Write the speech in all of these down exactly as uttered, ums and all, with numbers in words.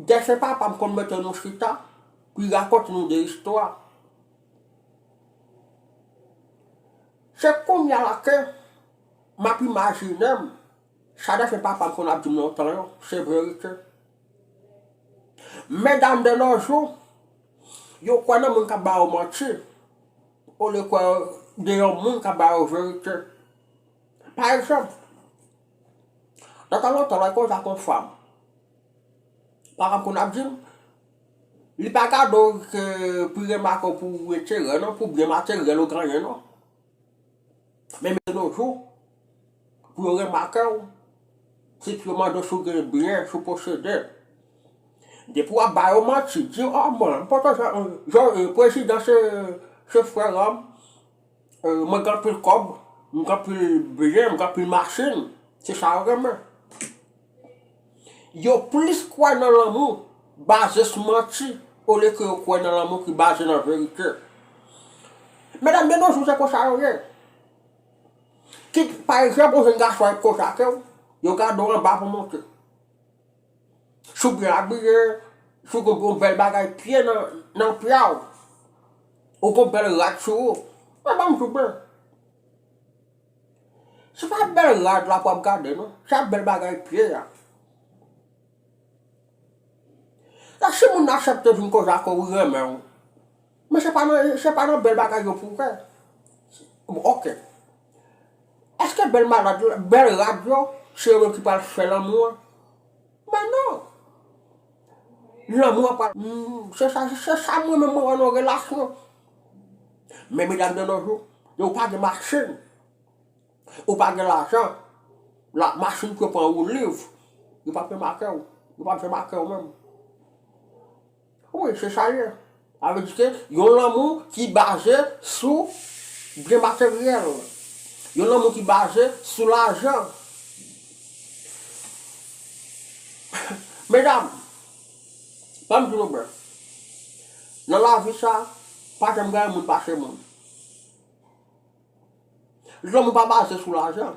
Dèfen papa m konn mete nou chita pou l rakonte nou de istwa. Se kounye a la ke m ap imajine m sa dèfen papa m konn ap di m lontan yo, se verite. Medam de nos jours, yo kwè nan moun k ap ba yo manti, olye kwè de yon moun k ap ba yo verite. Pa egzanp, nan tan lontan, lè w koze ak yon fanm, pa egzanp, konn ap di m, li pa gade w ke pou remake w pou enterè non, pou byen materyèl ou genyen non. Men de nos jours, pou yo remake w, se pou yo mande w si w gen byen, si w posede. Depi w ap ba yo manti, di, "O, mwen, m poko jan, jan, e, prezidan se, se frè m, e, mwen gen anpil kòb, m gen anpil byen, m gen anpil machin." Se sa yo renmen. Yo plis kwè nan lanmou baze sou manti, olye ke yo kwè nan lanmou ki baze nan verite. Medam de nos jours, se konsa yo ye. Kit, pa egzanp, yon jèn gason ap koze ak ou, yo gade w anba pou monte. Si w byen abiye, si w gen yon bèl bagay pye nan, nan pye w, ou gen yon bèl rad sou ou, men ban m di w byen. Se pa bèl rad la pou ap gade non, se bèl bagay pye a. La, si moun nan aksepte vin koze ak ou, li renmen w. Men se pa nan, se pa nan bèl bagay yo pou w wè. Bon, ok. Èske bèl malad, bèl rad yo, se yo menm ki pral fè lanmou an? Men non. Lanmou an pral, mm, se sa, se sa mwen menm mwen wè nan relasyon. Men medam de nos jours, yo pa gen machin. Ou pa gen lajan, la, machin pou yo pran ou liv, yo p ap remake w, yo p ap remake w menm. Wi, se sa l ye. Sa vle di ke yon lanmou ki baze sou byen materyèl, yon lanmou ki baze sou lajan. Medam, ban m di nou byen, nan lavi sa, pa janm gen moun pase moun. Lanmou pa baze sou lajan.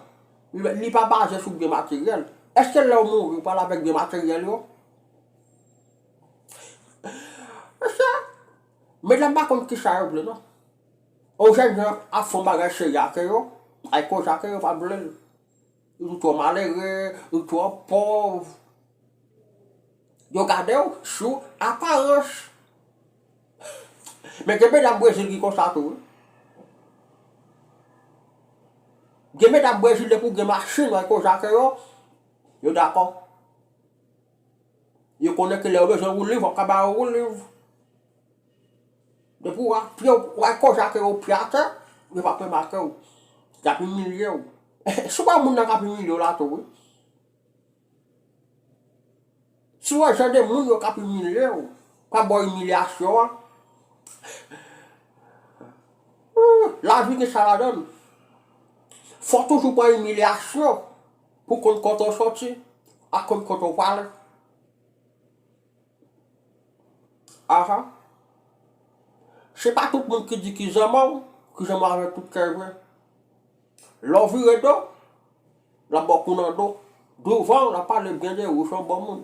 Li, li pa baze sou byen materyèl. Èske lè w mouri, ou pral avèk byen materyèl yo? Mesye, medam pa konn kisa yo vle, non. Yon jèn jan ap fè yon bagay serye ak yo, al koze ak yo, yo pa vle l. Ou twò malere, ou twò pòv. Yo gade w sou aparans. Men gen medam Brezil ki konsa tou, wi. Gen medam Brezil, depi w gen machin, w al koze ak yo, yo dakò. Yo konnen ke lè yo bezwen wout liv, w ap ka ba yo wout liv. Depi w ap pye, w al koze ak yo pye atè, yo p ap remake w. Y ap imilye w. Si w pa moun nan k ap imilye w la tou, wi. Si w wè jan de moun yo k ap imilye w, k ap ba w imilyasyon an, lavi gen sa ladan l. Fò w toujou pran imilyasyon pou w konn kote w soti ak konn kote w prale. Aha. Se pa tout moun ki di ki zanmi w, ki zanmi w avèk tout kè vre. Lè w vire do, l ap ba w kou nan do. Douvan, l ap pale byen de ou, se yon bon moun.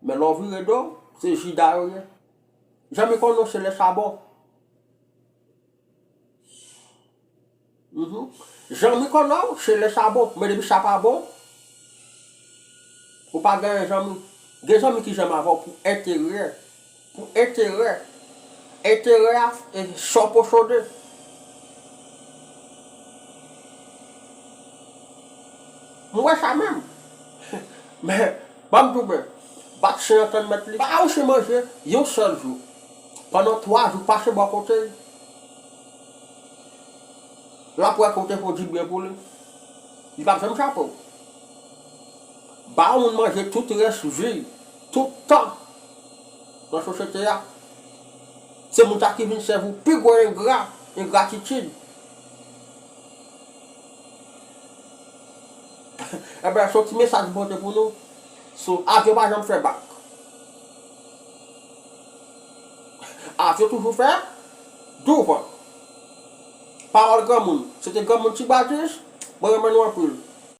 Men lè w vire do, se jida yo ye. Zanmi konnen w se lè sa bon. Mhm. Zanmi konnen w, se lè sa bon. Men depi sa pa bon, ou pa genyen zanmi. Gen zanmi ki zanmi avè w pou enterè. Pou enterè. Enterè a, e sa w posede. M wè sa menm. Men, ban m di w byen, bat chen an tann mèt li. Pa yon chen manje yon sèl jou. Pandan twa jou, pase bò kote l. L ap wè ke w te fè yon dibyen pou li. Li p ap janm chape w. Ba yon moun manje tout rès vi, tout tan nan sosyete a. Se moun sa ki vin sèvi w pi gwo engra, engratitid. Ebyen, se yon ti mesaj m pote pou nou. Sou avyon pa janm fè bak. Avyon toujou fè douvan. Pawòl granmoun. Se te granmoun Ti Badis, mwen renmen nou anpil.